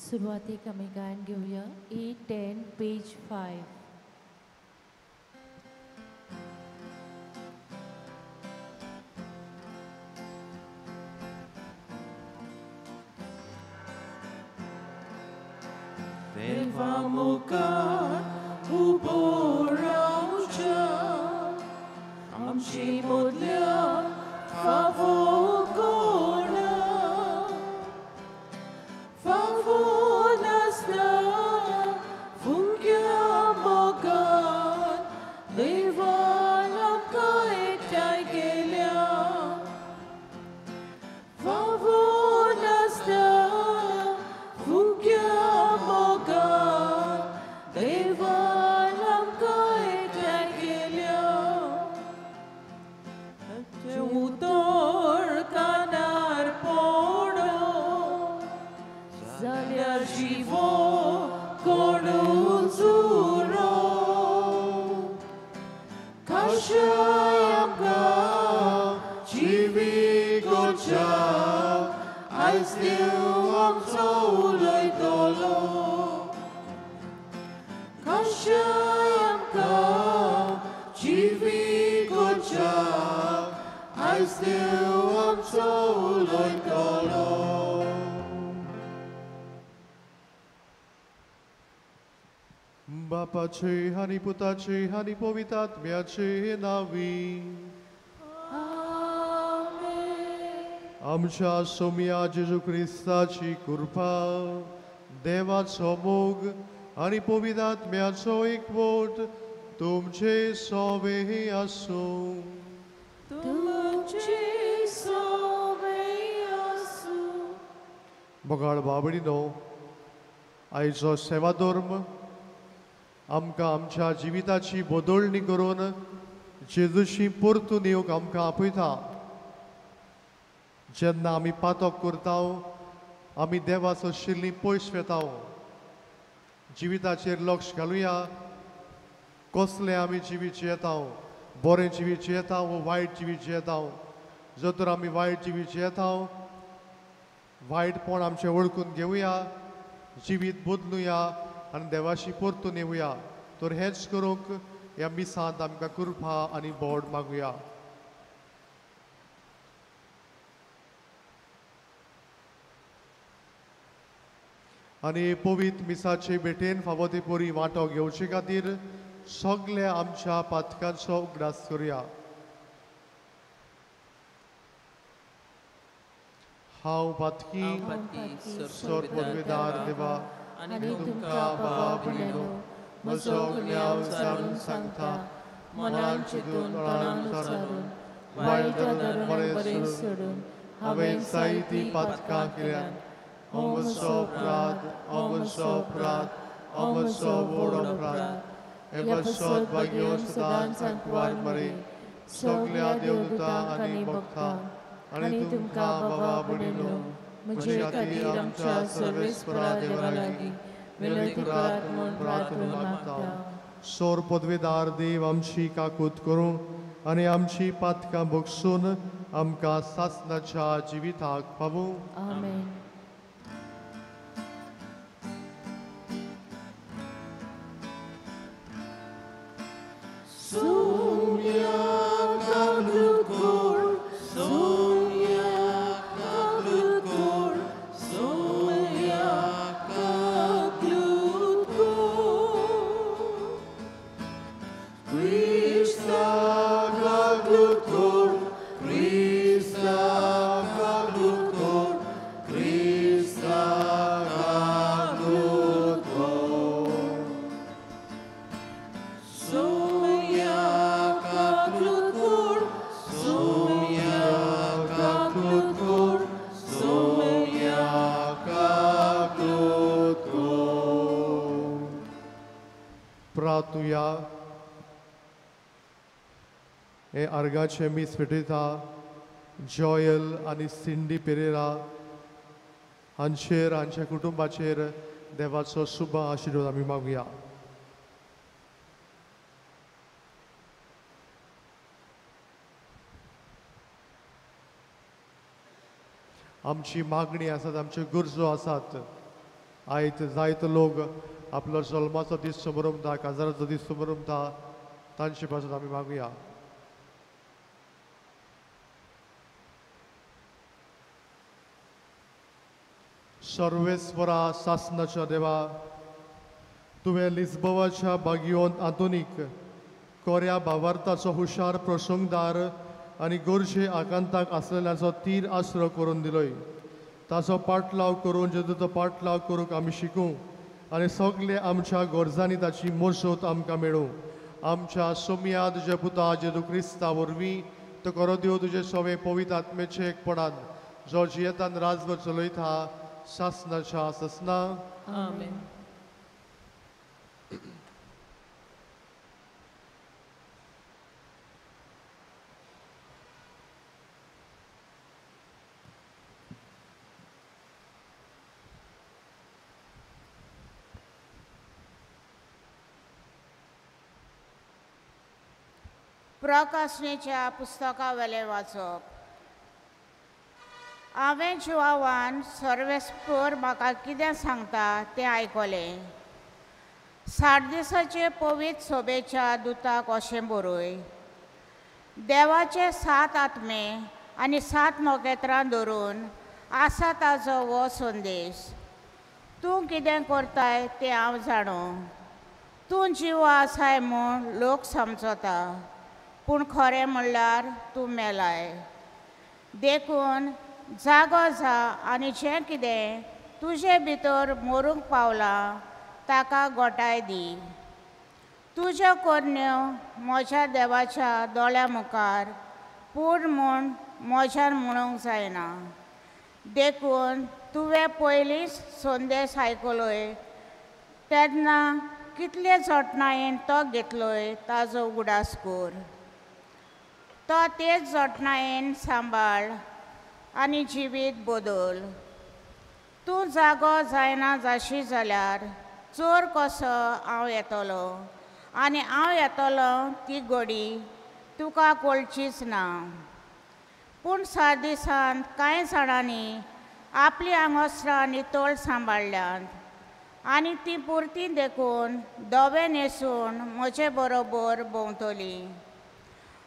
सुरवातीक आमी गायन घेवया 810 पेज 5. देवा मुखार उबो रावच्या आमची मदल्या फावो कोणा फावो नासता फुंक्या मोगान देवान आमकां एकठांय केल्या फावो नासता फुंक्या मोगान देवान आमकां एकठांय केल्या उतर कानार पडो जाल्यार जिवो कोणूच उरो खाशा आमकां जिवी करच्याक आयज देव आमचो उलयतलो खाशा आमकां जिवी करच्याक आयज देव आमचो उलयतलो. बापाचे आनी पुताचे आनी पवित्र आत्म्याचे नांवी आमच्या सोम्या जेजू क्रिस्ताची कृपा, देवाचो मोग आनी पवित्र आत्म्याचो एकवट तुमचे सोवे आसूं. तुमचे सोवे आसूं. मोगाळ बाबडीनो, आयचो सेवाधर्म आमकां आमच्या जिविताची बदलणी करून जेजूशी परतून येवंक आमकां आपयता. जेन्ना आमी पातक करता आमी देवाचो आशिल्लीं पयस वेता. जिविताचेर लक्ष घालुया, कसलें आमी जिवीत जियेता, बरें जिवीत जियेता वो वायट जिवीत जियेता. जर तर आमी वायट जिवीत जियेता, वायटपण आमचें वळखून घेवया, जिवीत बदलुया आनी देवाशी परतून येवया. तर हेंच करूंक ह्या मिसांत आमकां कृपा आनी बोड मागुया. आनी पवित्र मिसाचे भेटेन फावो ते परी वांटो घेवचे खातीर सगल्या आमच्या पातकांचो उगडास करुया. हांव पातकी सोर पदवेदार देवा आनी तुमकां बाबा भयणीनो म्हजो गुन्यांव जाणून सांगता, मनान चिंतून तोंडान उच्चारून वायट धरून बरें सोडून हांवें जायतीं पातकां केल्यांत. हो म्हजो अपराध, हो म्हजो अपराध, हो म्हजो व्हड अपराध. हे पासत भाग्य सदांच आंकवार मरे सगल्या देवदूतांक आनी भक्तांक आनी तुमकां बाबा भयणीनो म्हजे खातीर आमच्या सर्वेस्परा देवा लागीं विनंती करात म्हूण प्रार्थना मागता. सोर पदवेदार देव आमची काकूत करूं आनी आमची पातकां भोगसून आमकां सासणाच्या जिविताक पावूं. आमेन. हे आर्गाचे मीस भेटयता जॉयल आनी सिंडी पेरेरा हांचेर, हांच्या कुटुंबाचेर देवाचो शुभ आशिर्वाद आमी मागुया. आमची मागणी आसात, आमच्यो गरजो आसात, आयज जायतो लोक आपलो जल्माचो दीस समरमता, काजाराचो दीस समरमता, तांचे पासून आमी मागुया. सर्वेस्वरा सासनाच्या देवा, तुवें लिस्बोवाच्या बागियोन आधुनीक कोऱ्या भावार्थाचो हुशार प्रसंगदार आनी गोरशे आकांताक आसलेल्याचो तीर आसरो करून दिलोय. ताचो पाटलाव करून जेजूचो पाटलाव करूंक आमी शिकूं आनी सगळे आमच्या गरजांनी ताची मजत आमकां मेळूं. आमच्या सोमया तुज्या पुता जेजू क्रिस्ता वरवीं तो करो देव तुजे सवे पवित्र आत्मेचे एकपणान जो जियेतान राजभर चलयता सासनाच्या सासना. आमेन. प्रकाशनेच्या पुस्तकावेलें वाचप. हांवें जिवावान सर्वेस्पर म्हाका कितें सांगता तें आयकलें. 60 दिसाचे पवित्र सोबेच्या दुताक अशें बरय, देवाचे 7 आत्मे आनी 7 नखेत्रां धरून आसा ताजो हो संदेश. तूं कितें करताय तें हांव जाणो. तूं जिवो आसाय म्हूण लोक समजता, पूण खरें म्हणल्यार तूं मेलाय. देखून जागो जा आनी जें कितें तुजे भितर मरूंक पावलां ताका गोटाय दी. तुज्यो करण्यो म्हज्या देवाच्या दोळ्या मुखार पूर्ण म्हूण म्हज्यान म्हणूंक जायना. देखून तुवें पयलींच संदेश आयकलोय तेन्ना कितले जतनायेन तो घेतलोय ताजो उगडास कर. तो तेच जतनायेन सांबाळ आनी जिवीत बदल. तूं जागो जायना जाशी जाल्यार चोर कसो हांव येतलो आनी हांव येतलो ती गोडी तुका कळचीच ना. पूण 7 दिसांत कांय जाणांनी आपली आंगोस्त्रां नितळ सांबाळ्ळ्यांत आनी ती पुरती देखून धवें न्हेसून म्हजे बरोबर भोंवतली.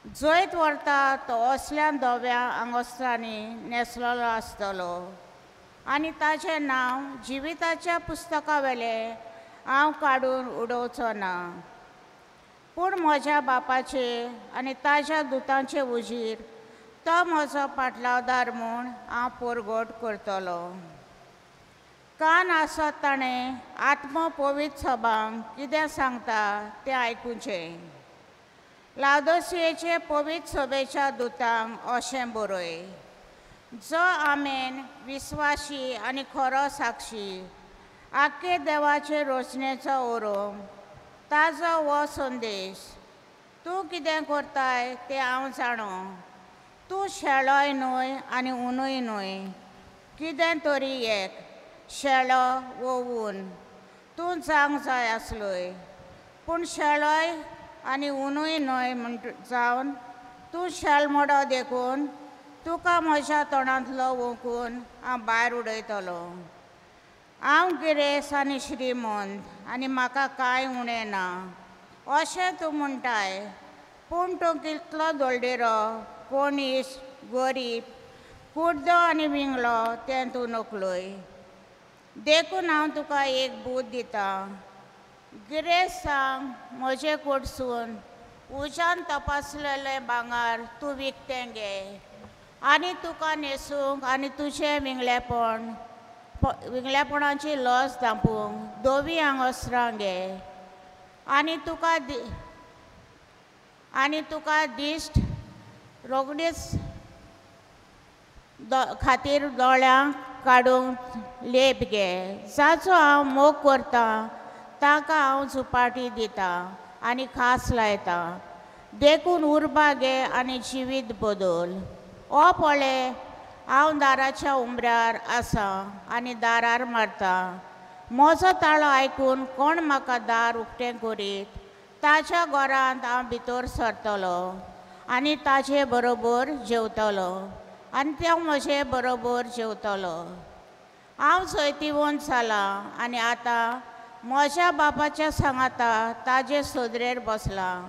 जैत व्हरता तो असल्या धव्या आंगोस्त्रांनी न्हेसलेलो आसतलो आनी ताचें नांव जिविताच्या पुस्तकावेलें हांव काडून उडोवचो ना. पूण म्हज्या बापाचे आनी ताज्या दुतांचे उजीर तो म्हजो पाटलावदार म्हूण हांव परगट करतलो. कान आसत ताणें आत्मो पवित्र सभांक कितें सांगता तें आयकुचें. लावदोसियेचे पवित्र सभेच्या दुतांक अशें बरय, जो आमेन विस्वाशी आनी खरो साक्षी आख्खे देवाचे रोशणेचो ओरोम ताजो हो संदेश. तूं कितें करताय तें हांव जाणो. तूं शेळोय न्हय आनी उनूय न्हय, कितें तरी एक शेळो वो ऊन तूं जावंक जाय आसलोय. पूण शेळोय आनी उनूय न्हय म्हण जावन तूं शेलमोडो देखून तुका म्हज्या तोंडांतलो ओंकून हांव भायर उडयतलो. हांव गिरेस्त आनी श्रीमंत आनी म्हाका कांय उणें ना अशें तूं म्हणटाय. पूण तूं कितलो दोळडेरो, कोणीस, गरीब, कुड्डो आनी विंगलो तें तूं नकलोय. देखून हांव तुका एक बूद दितां. गिरेस्तांक म्हजे कडसून उज्यान तपासलेलें भांगर तूं विकतें घे आनी तुका न्हेसूंक आनी तुजें विंगलेपण विंगलेपणाची लस धांपूंक धवीं आंगोस्त्रां घे आनी तुका दिश्ट रोखडीच खातीर दोळ्यांक काडूंक लेप घे. जाचो हांव मोग करतां ताका हांव झुपाटी दितां आनी खास लायतां. देखून उर्बा घे आनी जिवीत बदल. ओ पळय, हांव दाराच्या उमऱ्यार आसा आनी दारार मारतां. म्हजो ताळो आयकून कोण म्हाका दार उक्तें करीत ताच्या घरांत हांव भितर सरतलो आनी ताचे बरोबर जेवतलो आनी तो म्हजे बरोबर जेवतलो. हांव जैतिवंत जालां आनी आतां म्हज्या बापाच्या सांगाता ताजे सदरेर बसलां.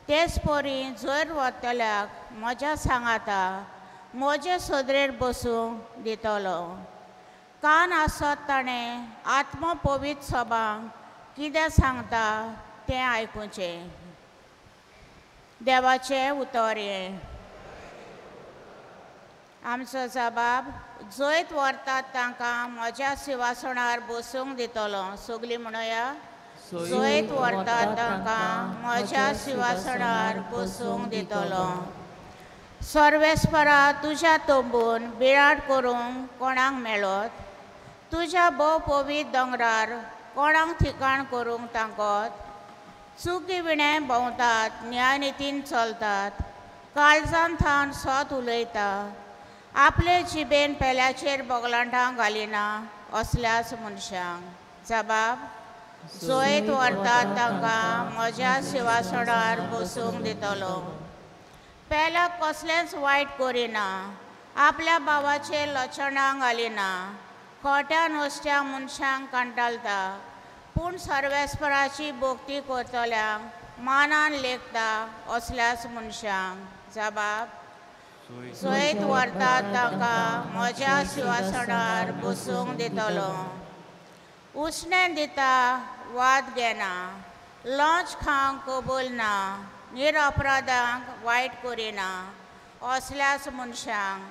तेच परी जर वतल्याक म्हज्या सांगाता म्हजे सदरेर बसूंक दितलो. कान आसत ताणें आत्मो पवित्र सभांक कितें सांगता तें आयकुचें. देवाचें उतर हें. आमचो जबाब जैत व्हरतात तांकां म्हज्या शिंवासणार बसूंक दितलो. सगळीं म्हणया, जैत व्हरतात तांकां म्हज्या शिंवासणार बसूंक दितलो. सर्वेस्परा तुज्या तंबून बिराड करूंक कोणाक मेळत? तुज्या भोव पवित्र दोंगरार कोणाक ठिकाण करूंक तांकत? चुकी विणें भोंवतात, न्यायनितीन चलतात, काळजान थावन सत उलयता, आपले जिबेन पेल्याचेर बोगलांटां घालिना असल्याच मनशांक. जबाब जैत व्हरतात तांकां म्हज्या शिंवासणार बसूंक दितलो. पेल्याक कसलेंच वायट करिना, आपल्या भावाचेर लक्षणां घालिना, खोट्या नुस्त्या मनशांक कंटाळटा, पूण सर्वेस्पराची भक्ती करतल्यांक मानान लेखता असल्याच मनशांक. जबाब जैत व्हरतात तांकां म्हज्या शिंवासणार बसूंक दितलो. उश्णें दिता, वाद घेना, लॉंच खावंक कबूल ना, निरअपराधांक वायट करिना असल्याच मनशांक.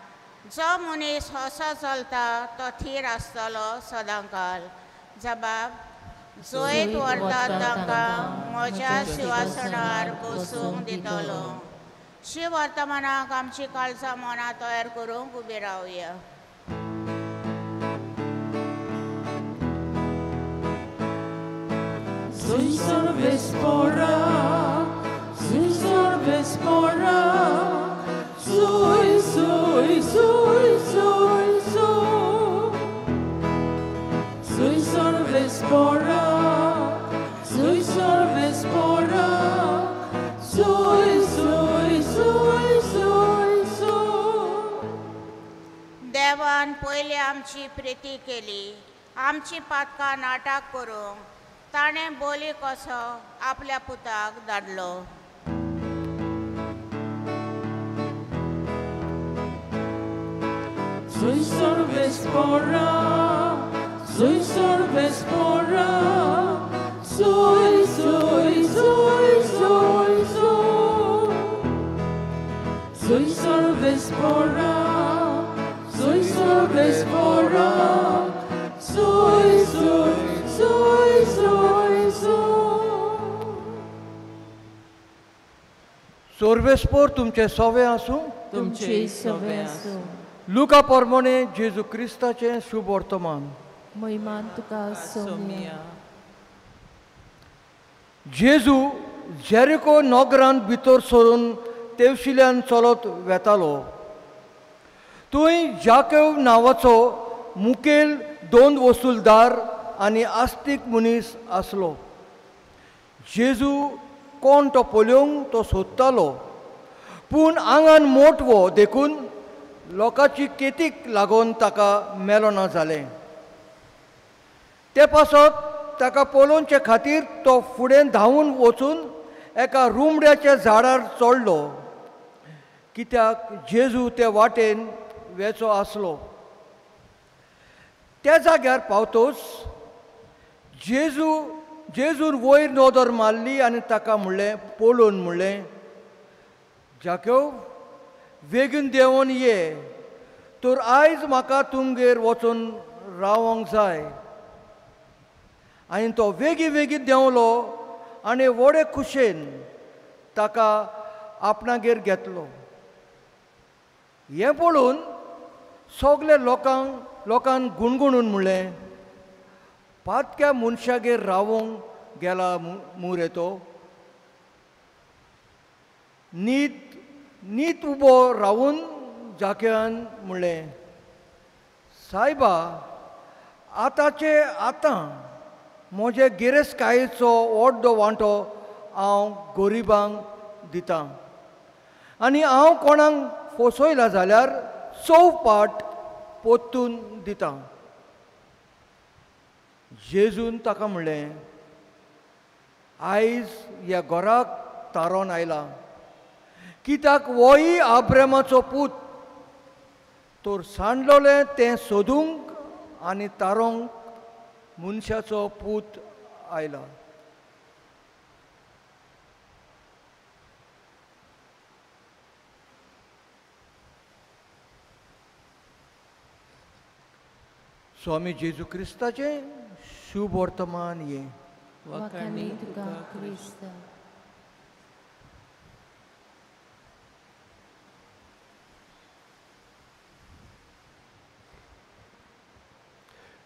जो मनीस असो चलता तो थीर आसतलो सदांकाल. जबाब जैत व्हरतात तांकां म्हज्या शिंवासणार बसूंक दितलो. शिव वर्तमानाक आमची काळजां मनां तयार करूंक उबी रावया. Sui, sui, sui, sui, sui. Sui sorvespora, sui sorvespora, sui, sui, sui, sui, sui. देवान पयलीं आमची प्रिती केली, आमची पातकां नाटक करूंक ताणें बोली कसो आपल्या पुताक धाडलो. Sui sorvespora, sui sorvespora, sui, sui, sui, sui, sui. Sui sorvespora, sui sorvespora, sui, sui, sui, sui, sui. सोर्वेस्पोर तुमचे सवे आसूं, तुमचे सवे आसूं. लुका परमणे जेजू क्रिस्ताचें शुभ वर्तमान. महिमान तुका सोमिया. जेजू जेरिको नगरांत भितर सरून तेवशिल्यान चलत वेतालो. थंय जाकेव नांवाचो मुखेल दोन वसुलदार आनी आस्तीक मनीस आसलो. जेजू कोण तो पळोवंक तो सोदतालो, पूण आंगान मोटवो देखून लोकांची केतीक लागून ताका मेलोना जालें. ते पासत ताका पळोवचे खातीर तो फुडें धांवून वचून एका रुमड्याच्या झाडार चडलो, कित्याक जेजू ते वाटेन वेचो आसलो. त्या जाग्यार पावतोच जेजून वयर नदर मारली आनी ताका म्हणलें, पळोवन म्हणलें, जाक्यो वेगीन देंवोन ये, तर आयज म्हाका तुमगेर वचून रावंक जाय. आनी तो वेगीं वेगीं देंवलो आनी व्हडे खुशेन ताका आपणागेर घेतलो. हें पळोवन सगळे लोकांक गुणगुणून म्हणलें, पातक्या मनशागेर रावोंक गेला मुरे तो. नीत उबो रावून जाक्यान म्हणलें, सायबा, आतांचे आतां म्हजे गिरेस्तकायेचो अर्दो वांटो हांव गरिबांक दितां आनी हांव कोणाक फसयला जाल्यार चौपाट परतून दितां. जेजून ताका म्हणलें, आयज ह्या घराक तारोन आयला, कित्याक होय आब्रामाचो पूत। तर सांडलोलें तें सोदूंक आनी तारोंक मनशाचो पूत आयला। स्वामी जेजू क्रिस्ताचें शुभ वर्तमान हें। वाखाणी तुका क्रिस्ता।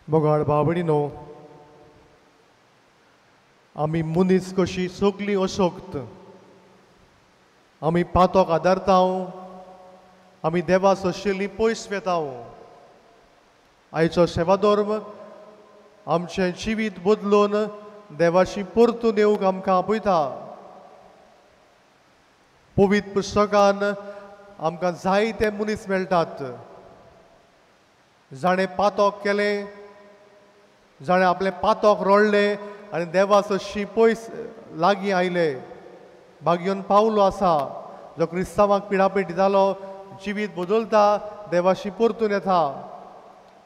मोगाळ बाबडीनो, आमी मनीस कशी सगळीं अशक्त, आमी पातोक आदारताव, आमी देवा सोशिल्लीं पयस वेताव। आयचो सेवाधर्म आमचें जिवीत बदलून देवाशी परतून येवंक आमकां आपयता। पवित्र पुस्तकान आमकां जायते मनीस मेळटात जाणें पातोक केलें, जाणें आपलें पातोक रडलें आनी देवा सोशी पयस लागीं आयले। भाग्योन पावलो आसा जो क्रिस्तांवाक पिडापीड दितालो, जिवीत बदलता, देवाशी परतून येता।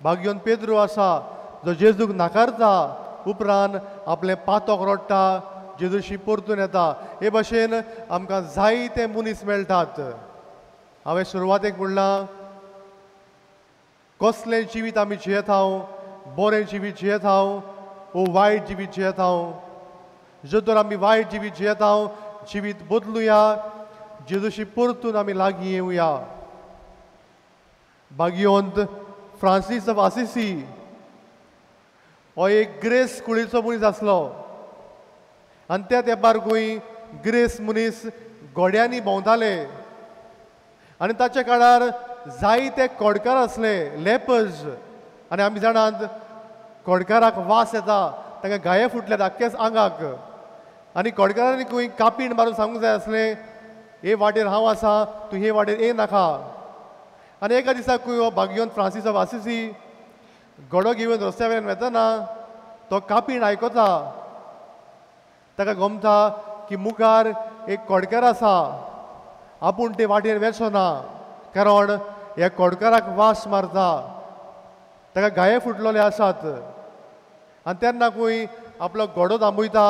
भाग्योन पेद्रू आसा जो जेजूक नाकारता, उपरांत आपलें पातोक रडटा, जेजूशी परतून येता। हे भाशेन आमकां जायते मनीस मेळटात। हांवें सुरवातेक म्हणलां, कसलें जिवीत आमी जियेताव, बरें जिवीत जियेताव वो वायट जिवीत जियेताव। जर तर आमी वायट जिवीत जियेताव, जिवीत बदलुया, जेजूशी परतून आमी लागीं येवया। भाग्यवंत फ्रांसीस ऑफ आसिसी हो एक ग्रेस कुळीचो मनीस आसलो आनी त्या तेंपार खंय ग्रेस मनीस घोड्यांनी भोंवताले आनी ताच्या काळार जायते कोडकार आसले, लेपर्स। आनी आमी जाणात कोडकाराक वास येता, तांकां घाये फुटल्यात आख्खेच आंगाक। आनी कोडकारांनी खंय कापीण मारून सांगूंक जाय आसलें, हे वाटेर हांव आसा, तूं हे वाटेर ये नाका। आनी एका दिसा खंय हो भाग्योन फ्रांसीस ऑफ आसिसी घोडो घेवन रस्त्या वयल्यान वेतना तो कापीण आयकता। ताका गमता की मुखार एक कोडकार आसा, आपूण ते वाटेर वेचो ना, कारण ह्या कोडकाराक वास मारता, ताका घाये फुटलेले आसात। आनी तेन्ना खंय आपलो घोडो थांबयता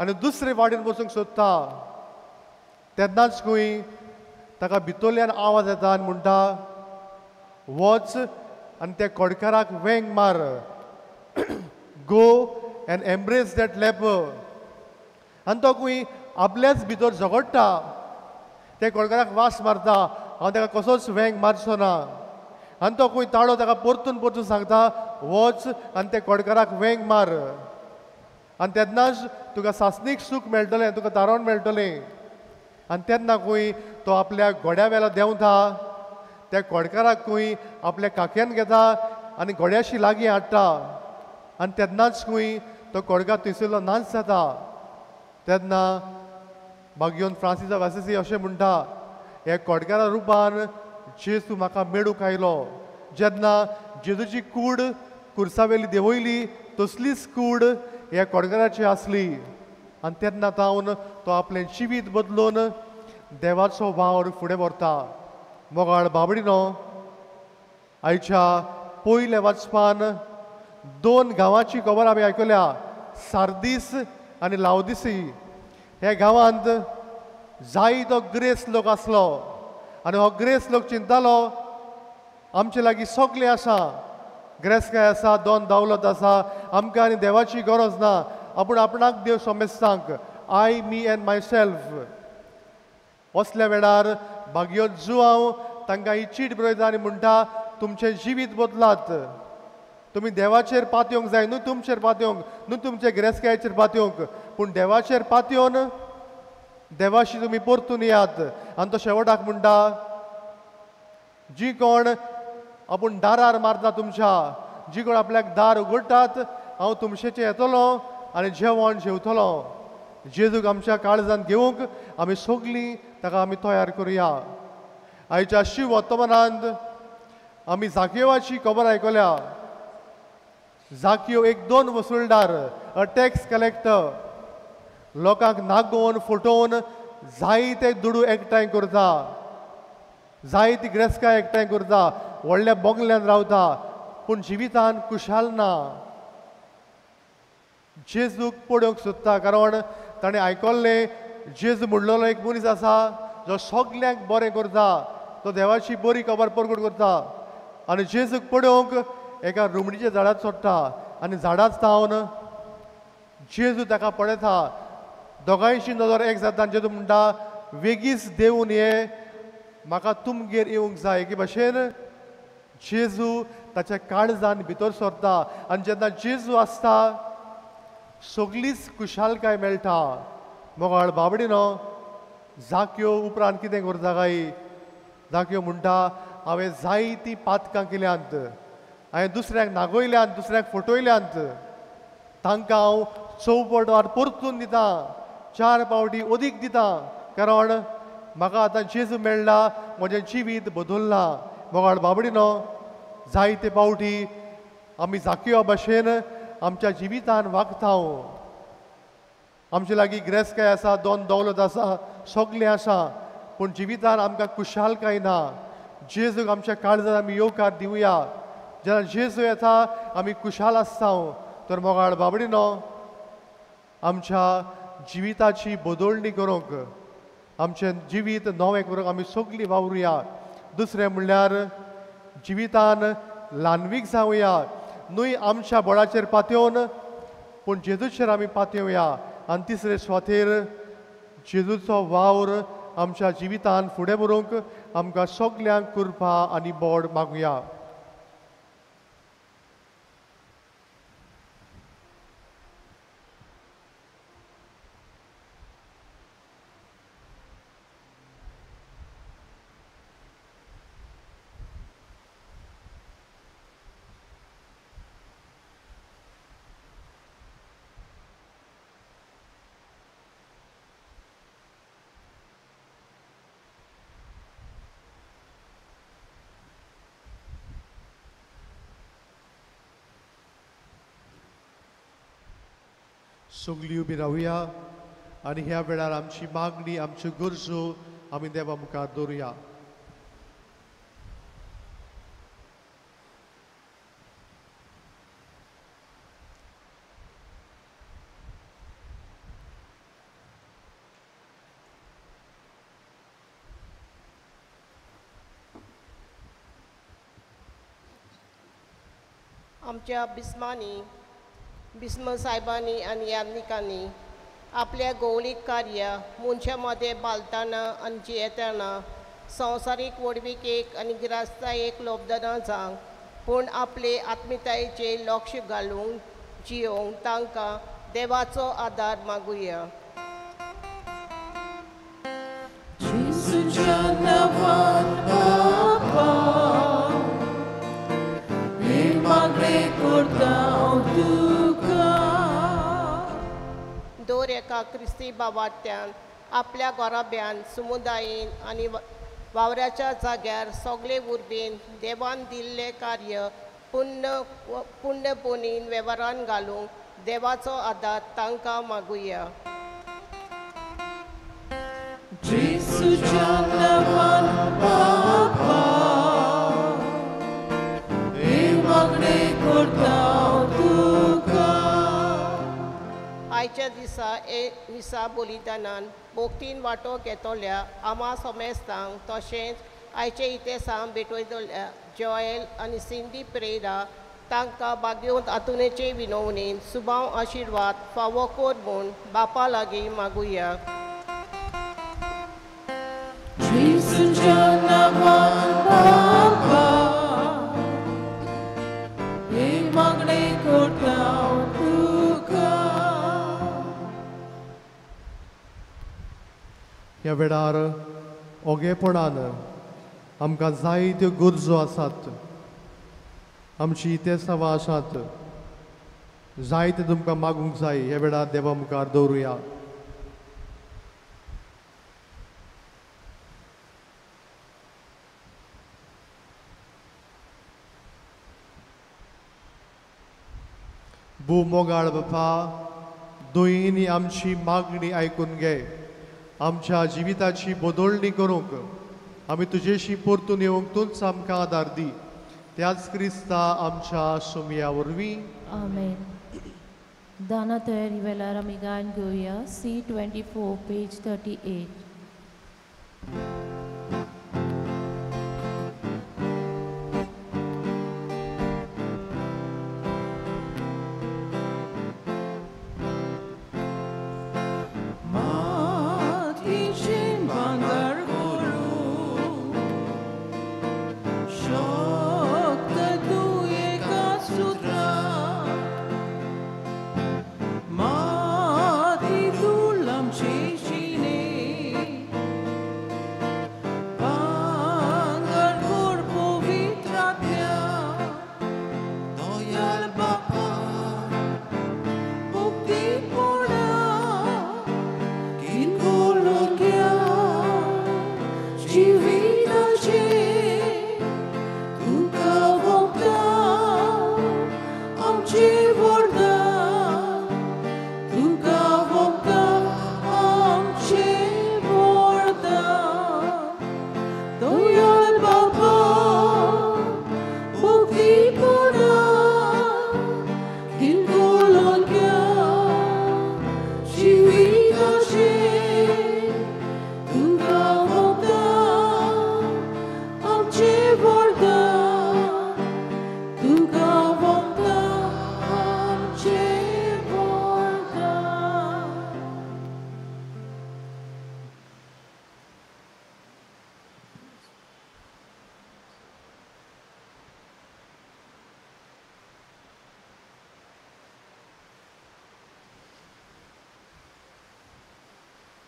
आनी दुसरे वाटेन वचूंक सोदता। तेन्नाच खंय ताका भितरल्यान आवाज येता आनी म्हणटा, वच आनी त्या कोडकाराक वेंग मार, go and embrace that leper. आनी तो खंय आपल्याच भितर झगडटा, त्या कोडकाराक वास मारता, हांव ताका कसोच वेंग मारचो ना। आनी तो खंय ताळो ताका परतून परतून सांगता, वच आनी त्या कोडकाराक वेंग मार, आनी तेन्नाच तुका सासणीक सूख मेळटलें, तुका तारण मेळटलें। आनी तेन्ना खंय तो आपल्या घोड्या वेलो देंवता, त्या कोडकाराक खंय आपल्या काक्यान घेता आनी घोड्याशी लागीं हाडटा। आनी तेन्नाच खंय तो कोडकार थंयसरलो नाच जाता। तेन्ना भाग्योन फ्रांसीस ऑफ आसिसी अशें म्हणटा, ह्या कोडकारा रुपान जेजू म्हाका मेळूंक आयलो। जेन्ना जेजूची कूड कुर्सावेली देंवयली तसलीच कूड ह्या कोडकाराची आसली। आनी तेन्ना तावन तो आपलें जिवीत बदलून देवाचो वावर फुडें व्हरता। मोगाळ बाबडीनो, आयच्या पयल्या वाचपान दोन गांवाची खबर आमी आयकल्या, सार्दीस आनी लावदिसी। ह्या गांवांत जायतो ग्रेस लोक आसलो आनी हो ग्रेस लोक चिंतालो, आमचे लागीं सगळें आसा, ग्रेसकाय आसा, दोन दावलत आसा, आमकां आनी देवाची गरज ना, आपूण आपणाक देव समेस्तांक, I me and my self. असल्या वेळार भाग्यो जुआंव तांकां ही चीट बरयता आनी म्हणटा, तुमचें जिवीत बदलात, तुमी देवाचेर पातयेवंक जाय, न्हू तुमचेर पातयेवंक, न्हू तुमचे गिरेस्तकायेचेर पातयेवंक, पूण देवाचेर पातयेवन देवाशी तुमी परतून येयात। आनी तो शेवटाक म्हणटा, जी कोण आपूण दारार मारता तुमच्या, जी कोण आपल्याक दार उगडटात, हांव तुमचेचें येतलो आनी जेवण जेवतलो। जेजूक आमच्या काळजान घेवंक आमी सगळीं ताका आमी तयार करुया। आयच्या शिव वर्तमानांत आमी जाकेवाची खबर आयकल्या। जाकियो एक दोन वसुलदार, अ टॅक्स कलेक्टर, लोकांक नागोवन फटोवन जायते दुडू एकठांय करता, जायती ग्रेस्काय एकठांय करता, व्हडल्या बंगल्यान रावता, पूण जिवितान खुशाल ना. जेजूक पळोवंक सोदता, कारण ताणें आयकल्लें जेजू म्हणलेलो एक मनीस आसा जो सगल्यांक बरें करता, तो देवाची बरी खबर परगट करता. आनी जेजूक पळोवंक एका रुमडीच्या झाडार चडटा आनी झाडार सावन जेजू ताका पळयता. दोगांयची नदर एक जाता आनी जेजू म्हणटा, वेगीच देवून ये, म्हाका तुमगेर येवंक जाय. एके भाशेन जेजू ताच्या काळजान भितर सरता आनी जेन्ना जेजू आसता सगळीच खुशालकाय मेळटा. मोगाळ बाबडीनो, जाक्यो उपरांत कितें करता काय? जाक्यो म्हणटा, हांवें जायतीं पातकां केल्यांत, हांवें दुसऱ्यांक नागयल्यांत, दुसऱ्यांक फटयल्यांत, तांकां हांव चौपट वार परतून दितां, 4 पावटी अदीक दितां, कारण म्हाका आतां जेजू मेळ्ळा, म्हजें जिवीत बदल्लां. मोगाळ बाबडीनो, जायते पावटी आमी जाकियो भाशेन आमच्या जिवितान वागता. आमचे लागीं ग्रेस्काय आसा, दोन दौलत आसा, सगळें आसा, पूण जिवितान आमकां खुशालकाय ना. जेजूक आमच्या काळजान आमी येवकार दिवया. जेन्ना जेजू येता आमी खुशाल आसता. तर मोगाळ बाबडीनो, आमच्या जिविताची बदलणी करूंक, आमचें जिवीत नवें करूंक आमी सगळीं वावरुया. दुसरें म्हणल्यार जिवितान ल्हानवीक जावया, न्हय आमच्या बळाचेर पातयेवन, पूण जेजूचेर आमी पातयेवया. आनी तिसरे सुवातेर जेजूचो वावर आमच्या जिवितान फुडें व्हरूंक आमकां सगल्यांक कृपा आनी बोड मागुया. सगळीं उबी रावया आनी ह्या वेळार आमची मागणी, आमच्यो गरजो आमी देवा मुखार दवरुया. आमच्या बिस्मांनी, बिस्म साहेबांनी आनी याज्ञिकांनी आपल्या गौलीक कार्य मनशां मदें बालतना आनी जियेतना संवसारीक व्हडविकेक आनी गिरास्तायेक लोबदना जावंक, पूण आपले आत्मितायेचेर लक्ष घालूंक जियोवंक तांकां देवाचो आदार मागुया. दर एका क्रिस्ती बाबाट्यान आपल्या घराब्यान, समुदायेन आनी वावराच्या जाग्यार सगळे उर्बेन देवान दिल्लें कार्य पुण्यपुणीन वेव्हारान घालूंक देवाचो आदार तांकां मागुया. आयच्या दिसा ए मिसा बलिदानान भक्तीन वांटो घेतल्या आमा समेस्तांक, तशेंच आयचे इतिहासांत भेटयतल्या जॉयल आनी सिंधी प्रेरा तांकां बागेवंत आतुनेचे विनवणेन सुबाव आशिर्वाद फावो कर म्हूण बापा लागीं मागुया. ह्या वेळार ओगेपणान आमकां जायत्यो गरजो आसात, आमची इतिहासां आसात, जायते तुमकां मागूंक जाय. ह्या वेळार देवा मुखार दवरुया. भू मोगाळ बापा, दोयींनी आमची मागणी आयकून घे. आमच्या जिविताची बदलणी करूंक आमी तुजेशी परतून येवंक तूंच आमकां आदार दी. त्याच क्रिस्ता आमच्या सुमया वरवीं. आमेन. दाना तयारी वेळार आमी गायन घेवया C24 page 38.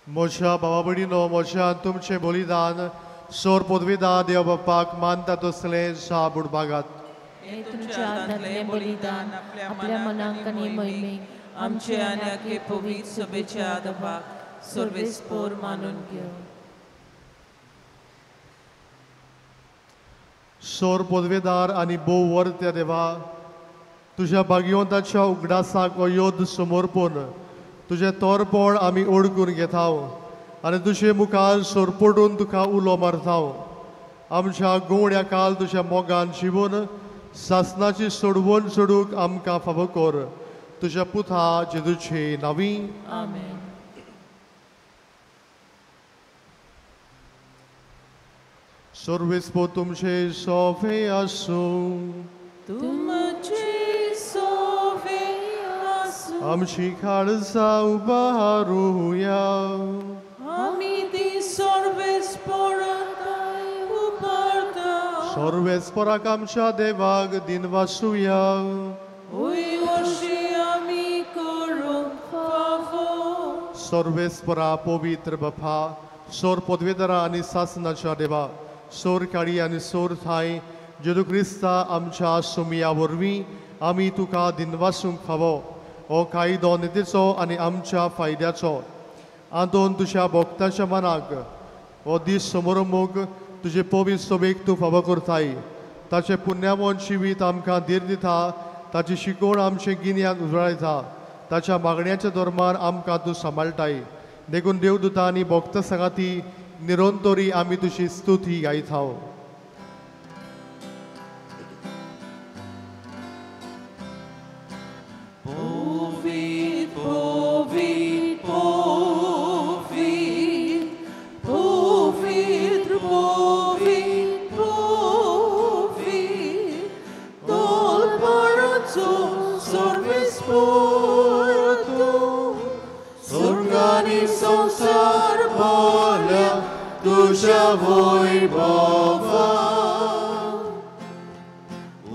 म्हज्या बाबा भयणीनो, म्हज्या तुमचें बलिदान सोर पदवीदान देव बापाक मानता तसलें जाप उडबागात. हें तुमच्या हातांतलें बलिदान आपल्या मनाक आनी महिमेक आमचे आनी आखे पवित्र सभेच्या आदबाक सर्वेस्पोर मानून घेव. सोर पदवेदार आनी भोव वर्त्या देवा, तुज्या भाग्यवंताच्या उगडासाक हो योद्ध समर्पण तुजें तोरपण आमी ओडकून घेताव आनी तुजे मुखार सोरपडून तुका उलो मारताव. आमच्या गोवण्या काल तुज्या मोगान जिवन सासनाची सोडवण सोडूंक आमकां फावो कर. तुज्या पुता जेजूचे नांवी. आमेन. सर्वेस्पोर तुमचे सोफे आसूं. तुमचे सोफे आसूं. आमची काळजां उबारुया. आमी ती सर्वेस्पोराक उबारता. सर्वेस्पोराक आमच्या देवाक दिनवासुया. ओय अशें आमी करूंक फावो. सर्वेस्पोरा पवित्र बापा, सोर पदवेदारा आनी सासनाच्या देवा, सोर काळी आनी सोर थांय जेजू क्रिस्ता आमच्या सुमया वरवीं आमी तुका दिनवासूंक फावो. हो कायदो नितीचो आनी आमच्या फायद्याचो. आंतोन तुज्या भक्ताच्या मनाक हो दीस समोरमूख तुजे पवित्र सभेक तूं फावो करताय. ताचें पुण्यामोन जिवीत आमकां धीर दिता. ताची शिकवण आमचें गिन्यान उजळायता. ताच्या मागण्याच्या धर्मान आमकां तूं सांबाळटाय. देखून देवदूता आनी भक्त सांगाती निरंतरी आमी तुजी स्तुती गायताव. तुझ्या वैभवा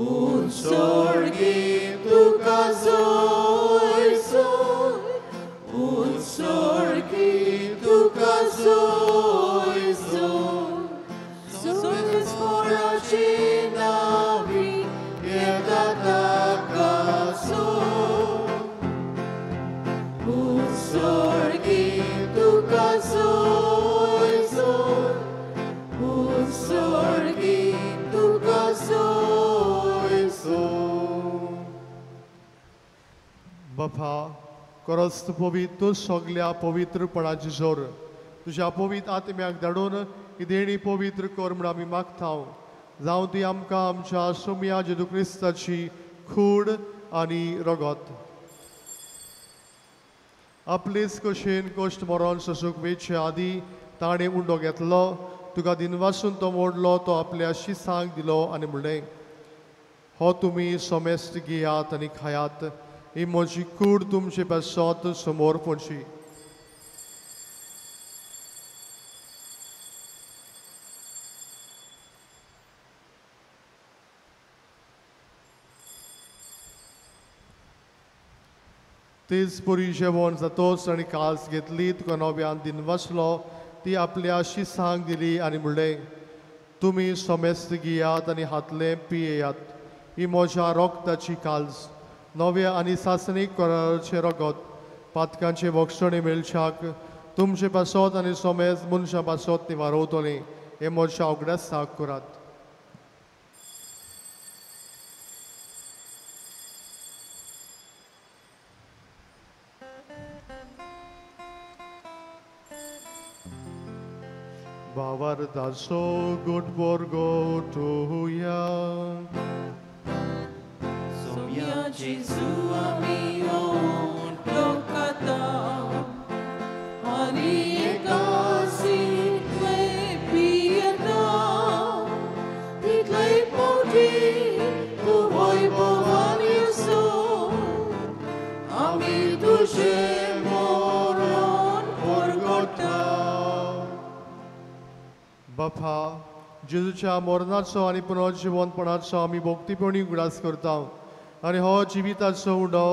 उत्सर्गी तुका जोय जोय, उत्सर्गी तुका जोय जोय. सर्वेस्पोराची नावी येता ताका जोय. उत्सर्गी तुका जोय जोय, उत्सर्गी तुका जोय जोय. बापा खरोच तूं पवित्र, सगल्या पवित्रपणाची जोर तुज्या पवित्र आत्म्याक धाडून ही देणी पवित्र कर म्हूण आमी मागता. जावं ती आमकां आमच्या सोम्या जेजू क्रिस्ताची कूड आनी रगत. आपलेच कशेन कश्ट मरण सोसूंक वेचे आदी ताणें उंडो घेतलो, तुका दिनवासून तो मोडलो, तो आपल्या शिसांक दिलो आनी म्हणलें, हो तुमी समेस्त घेयात आनी खायात, ही म्हजी कूड तुमचे पासत समोर पडची. तेच परी जेवण जातोच आनी कास घेतली, तुका नव्यान दिनवासलो, ती आपल्या शिसांक दिली आनी म्हणलें, तुमी समेस्त घेयात आनी हातलें पियेयात, ही म्हज्या रगताची काल्स, नव्या आनी सासणीक कराराचें रगत, पातकांचे भोगसणे मेळच्याक तुमचे पासत आनी समेस्त मनशां पासत ती वारोवतली. हें म्हज्या उगडासाक करात. भावार्थाचो गुट बोरगोटुया. Somia Jesu amion lokata ani ekasi tle pieta title poti tu voi bovani so ami tuje moron porgota. बापा जेजूच्या मरणाचो आनी पुनर्जिवनपणाचो आमी भक्तीपणी उगडास करता आनी हो जिविताचो उंडो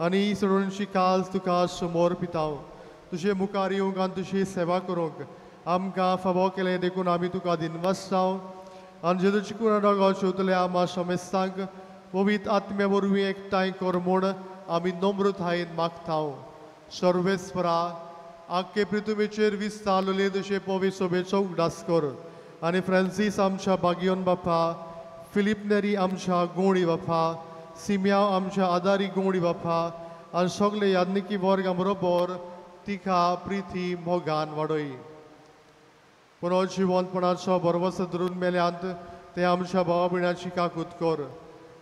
आनी सोडूनची काल तुका समोर पिता. तुजे मुखार येवंक आनी तुजी सेवा करूंक आमकां फावो केलें देखून आमी तुका दिनवासता. आनी जेजूची कुराण जेवतल्या आमा समेस्तांक पवित्र आत्म्या वरवीं एकठांय कर म्हूण आमी नम्रतायेन मागता. सर्वेस्परा आख्खे पृथ्वीचेर विस्तारलेले तुजे पवित्र सोबेचो उगडास कर आनी फ्रांसीस आमच्या बागियोन बापा, फिलीप नेरी आमच्या गोंडी बापा, सिम्याव आमच्या आदारी गोंडी बापा आनी सगळे याज्ञिकी वर्गा बरोबर तिका प्रिती मोगान वाडय. पुनर्जिवनपणाचो भरवसो धरून मेल्यांत ते आमच्या भावा भयणाची काकूत कर.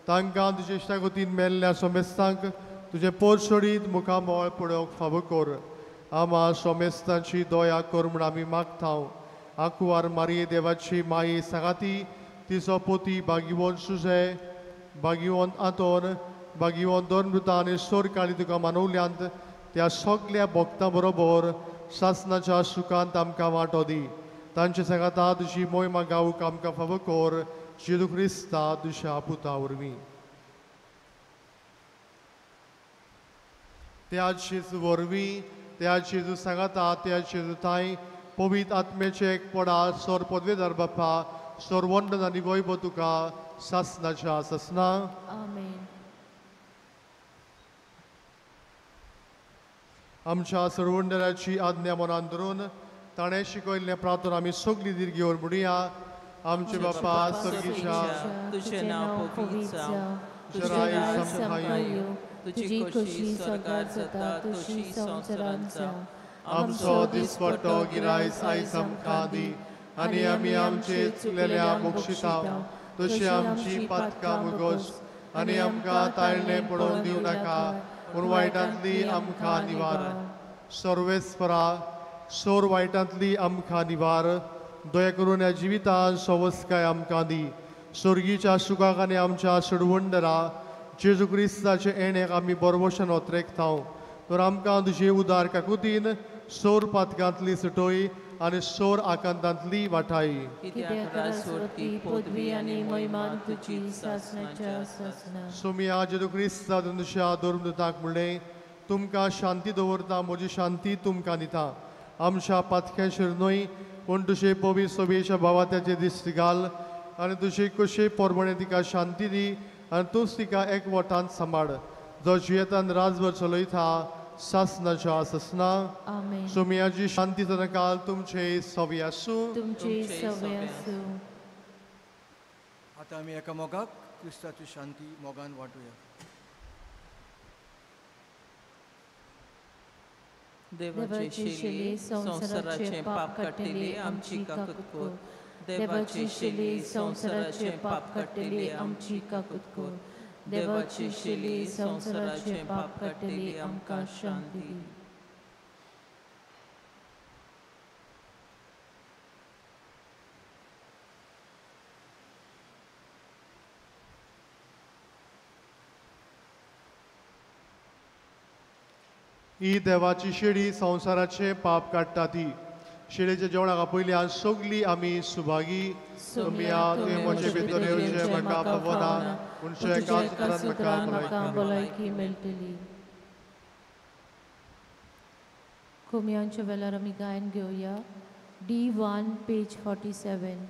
तांकां तुजे इश्टागतीन मेल्ल्या समेस्तांक तुजें पोट सोडीत मुखामळ पळोवंक फावो कर. आमा सोमेस्तांची दया कर म्हूण आमी मागता. आंकुवार मारये देवाची माये सांगाती तिचो पोती बागिवोन सुजे, बागिवोन आंतोन, बागिवोन दोन आनी सोरकाळी तुका मानवल्यांत त्या सगल्या भक्तां बरोबर सासनाच्या सुखांत आमकां वांटो दी. तांचे सांगाता तुजी मोहिमा गावूंक आमकां फावो कर, जेजू क्रिस्ता तुज्या पुता वरवीं. त्या जेजू वरवीं, त्या जेजू सांगाता, त्या जेजू थांय पवित्र आत्म्याचे एक पडा सोर पदवेदार बापा, सोर वंदन आनी वैभव तुका सासनाच्या सासना. आमेन. आमच्या सरवंडराची आज्ञा मनान धरून ताणें शिकयल्लें प्रार्थना आमी सगळी दीर्घ घेवन म्हणुया. आमचे बापा सर्गीच्या, तुजें नांव पवित्र जावं, तुजें राज्य आमकां येवं, तुजी खोशी स्वर्गार जाता तशी संवसारांत जावं. आमचो दिसपट्टो गिरायस आयज आमकां दी आनी आमी आमचे चुकलेल्या मोक्षिता तशी आमची पातकां मुगोस आनी आमकां ताळणें पडोवन दिवं नाका, पूण वायटांतली आमकां निवार. सर्वेस्परा सोर वायटांतली आमकां निवार. दया करून ह्या जिवितान सवस्काय आमकां दी. स्वर्गीच्या सुखाक आनी आमच्या सडवंडरा जेजू क्रिस्ताचे येणेक आमी बरवशन ओतरेकता. तर आमकां तुजे उदार काकुतीन सोर पातकांतली सुटोय आनी सोर आकांतांतली वाठाय. सोमिया जेजू क्रिस्ता तुमच्या धर्मदूताक म्हणलें, तुमकां शांती दवरता, म्हजी शांती तुमकां दिता. आमच्या पातक्यांचेर न्हय पूण तुजे पवित्र सोबेच्या भावात्याचे दिश्ट घाल आनी तुजे कशे पोरमणे तिका शांती दी आनी तूंच तिका एकवटान सांबाळ, जो जियेतान राजभर चलयता सासनाच्या सासना. सोमियाची शांती काल तुमचे सवी आसूं. आतां आमी एका मोगाक क्रिस्ताची शांती मोगान वांटुया. देवाची शेली संवसाराचें पाप काडटली आमची काकूत कर. देवाची शेली संवसाराचें पाप काडटली आमची काकूत कर. देवाची शेली संवसाराचें पाप काडटली आमकां शांती दी. ही देवाची शेळी संवसाराचें पाप काडटा ती शेळीच्या जेवणाक आपयल्यान सगळीं आमी सुभागी. तुमी तुवें म्हजे भितर येवचें म्हाका फावना, पूण एका सुत्रान म्हाका भलायकी मेळटली. कोमियांच्या वेळार आमी गायन घेवया. D1 page 47.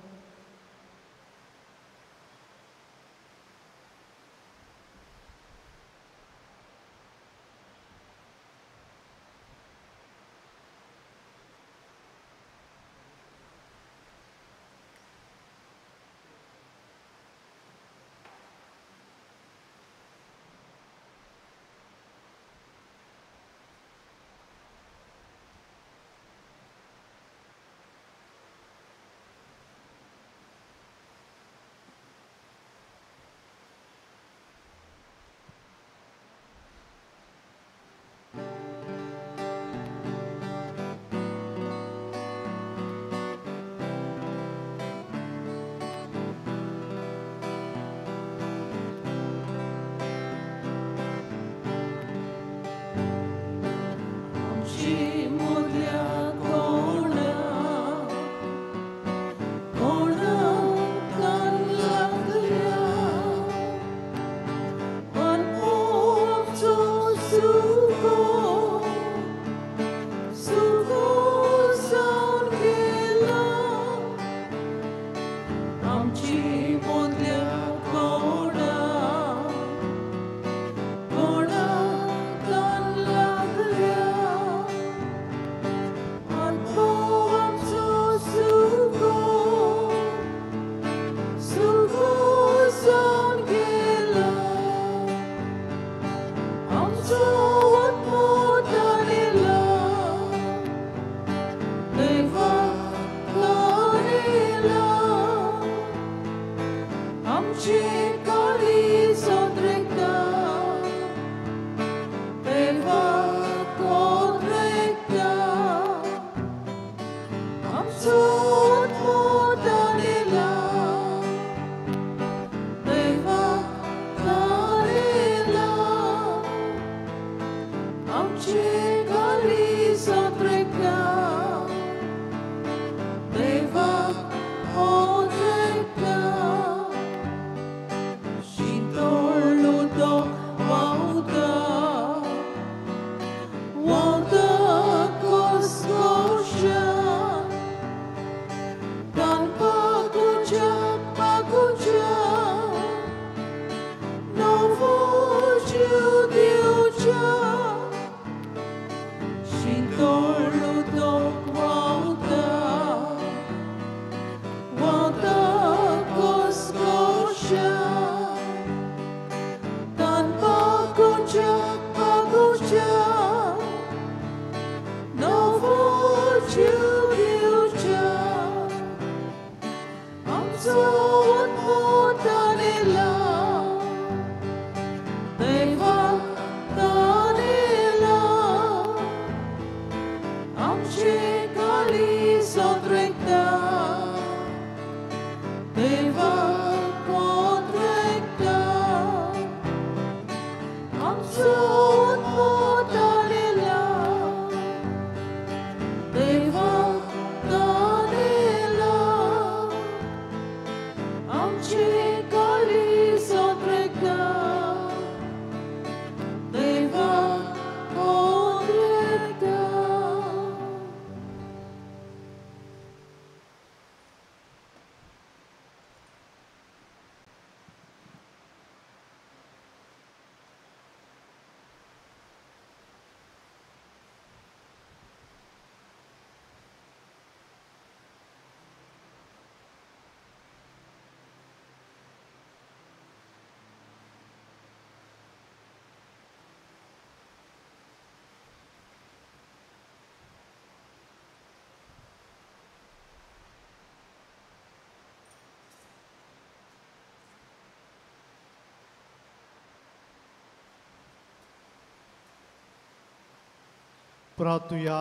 प्रार्थुया.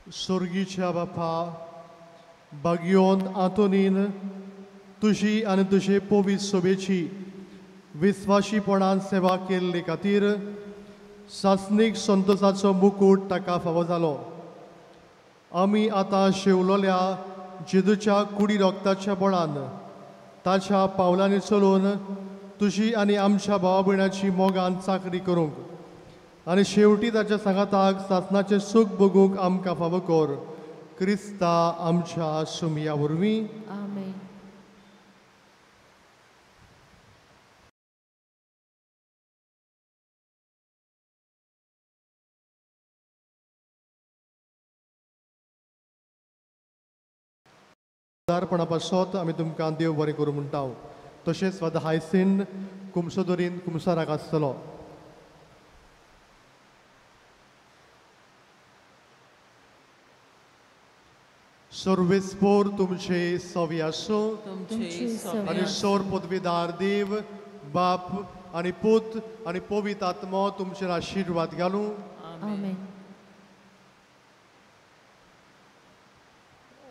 स्वर्गीच्या बापा, बागियोन आंतोनीन तुजी आनी तुजे पवित्र सोबेची विस्वाशीपणान सेवा केल्ले खातीर सासणीक संतोषाचो मुकूट ताका फावो जालो. आमी आतां शेवलोल्या जेजूच्या कुडी रोगताच्या बळान ताच्या पावलांनी चलून तुजी आनी आमच्या भावा भयणाची मोगान चाकरी करूंक आनी शेवटी ताच्या सांगाताक सासणाचें सूख भोगूंक आमकां फावो कर. क्रिस्ता आमच्या सुमया वरवीं. आमेन. उदारपणा पासत आमी तुमकां देव बरें करूं म्हणटा. तशेंच फादर हायसिन कुमसोदोरीन कुमसाराक आसतलो. सर्वेस्पोर तुमचे सवी आसूं आनी सोर पदवीदार देव बाप आनी पूत आनी पवित्र आत्मो तुमचेर आशिर्वाद घालूं. आमेन.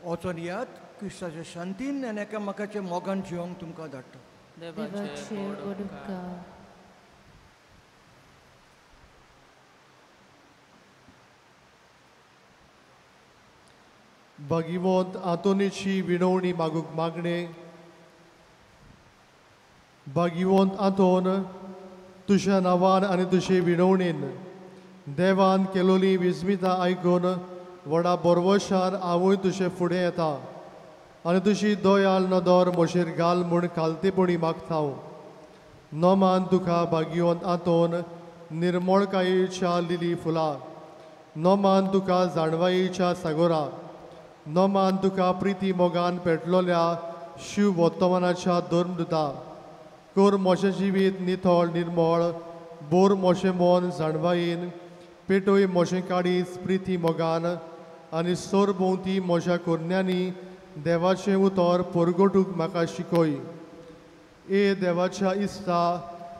वचोन यात क्रिस्ताच्या शांतीन आनी एकामेकाच्या मोगान जिवंक तुमकां धाडटा. देवाचे व्हड उपकार. भगिवंत आंतोनीची विणवणी मागूंक मागणें. भगिवंत आंतोन, तुज्या नांवान आनी तुजे विणवणेन देवान केलोली विस्मिता आयकून व्हडा बरवशान हांवूय तुजे फुडें येता आनी तुजी दयाल नदर म्हजेर घाल म्हूण खालतेपणी मागता हांव. नोमान तुका भागिवंत आंतोन निर्मळकायेच्या लिली फुलां, नोमान तुका जाणवायेच्या सागोरा, नोमान तुका प्रिती मोगान पेटलोल्या शिव वर्तमानाच्या धर्मदुता. कर म्हजें जिवीत नितळ निर्मळ, बोर म्हजें मन जाणवायेन, पेटय म्हजें काळीज प्रिती मोगान आनी सरभोंवती म्हज्या कोरण्यांनी देवाचें उतर परगटूंक म्हाका शिकय. ए देवाच्या इस्ता,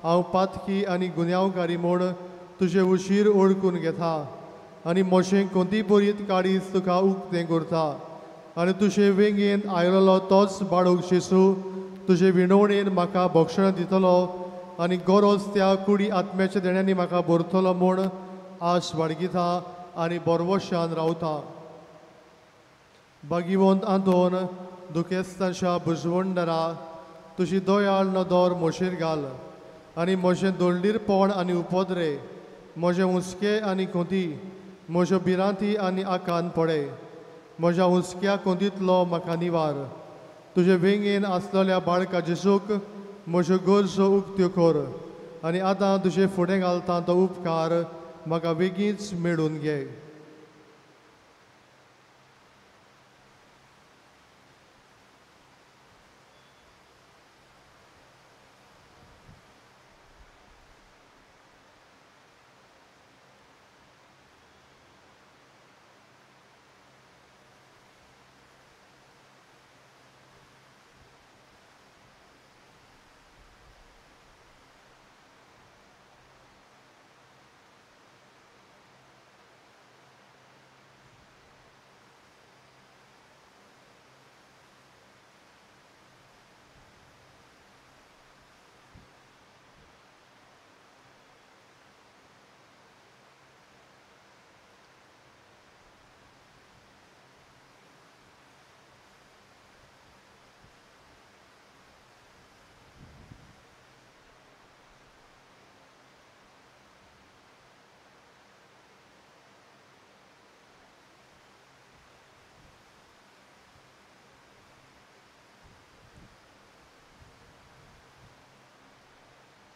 हांव पातकी आनी गुन्यांवकारी म्हूण तुजें उशीर ओळखून घेता आनी म्हजें कोंती बरीत काळीज तुका उक्तें करता आनी तुजे वेंगेन आयलोलो तोच बाळूक जेजू तुजे विणवणेन म्हाका भक्षण दितलो आनी गरज त्या कुडी आत्म्याच्या देण्यांनी म्हाका भरतलो म्हूण आस बाळगिता आनी बरवशान रावता. भागिवंत आंतोन, दुखेस्तांच्या बुजवंडरा, तुजी दयाळ नदर म्हजेर घाल आनी म्हजें दोळडीरपण आनी उपद्रे, म्हजें हुस्के आनी कोंती, म्हज्यो भिरांती आनी आकांत पडे. म्हज्या हुस्क्या कोंतींतलो म्हाका निवार. तुजे वेंगेन आसलेल्या बाळका जेजूक म्हज्यो गरजो उक्त्यो कर आनी आतां तुजे फुडें घालता तो उपकार म्हाका बेगीच मेळून घे.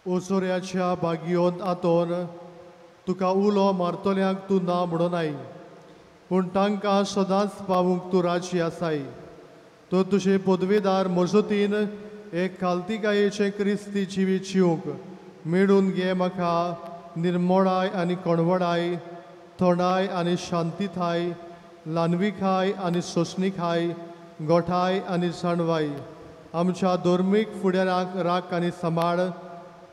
ओसोऱ्याच्या बागियोन आंतोन, तुका उलो मारतल्यांक तूं ना म्हणोनाय, पूण तांकां सदांच पावूंक तूं राजी आसाय. तर तुजे पदवेदार मजतीन एक खालतिकायेचें क्रिस्ती जिवीत जिवंक मेळून घे म्हाका निर्मोळाय आनी कणवडाय, थोंडाय आनी शांतीथाय, ल्हानविकाय आनी सोंसणीकाय, गोठाय आनी जाणवाय. आमच्या धर्मीक फुडाराक राख आनी सांबाळ.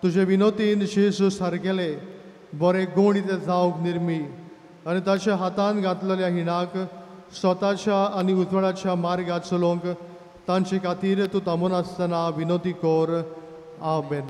तुजे विनोतीन जेजू सारकेले बरे गूण इते जावंक निर्मी आनी ताच्या हातान घातलेल्या हिणाक स्वताच्या आनी उजवाडाच्या मार्गार चलोवंक तांचे खातीर तूं थांबून आसतना विनोती कर. आमेन.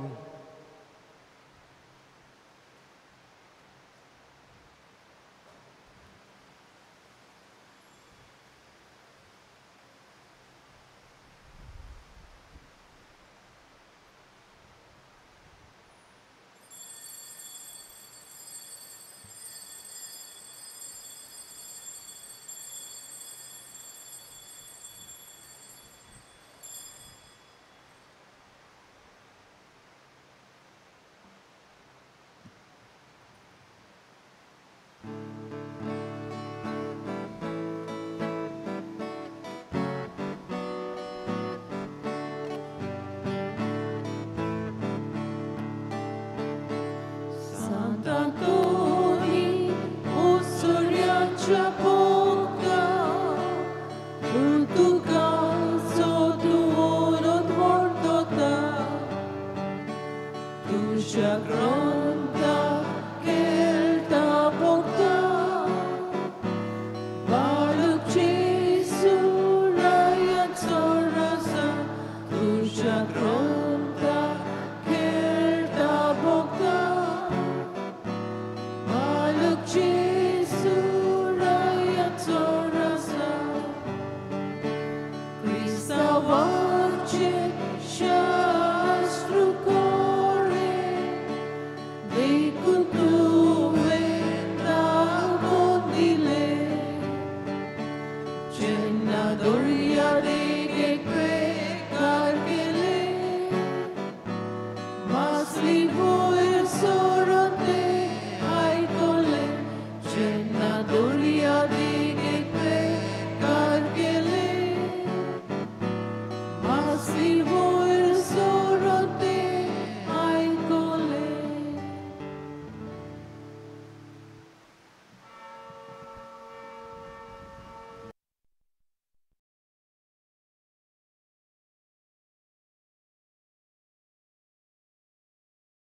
Tuja grande.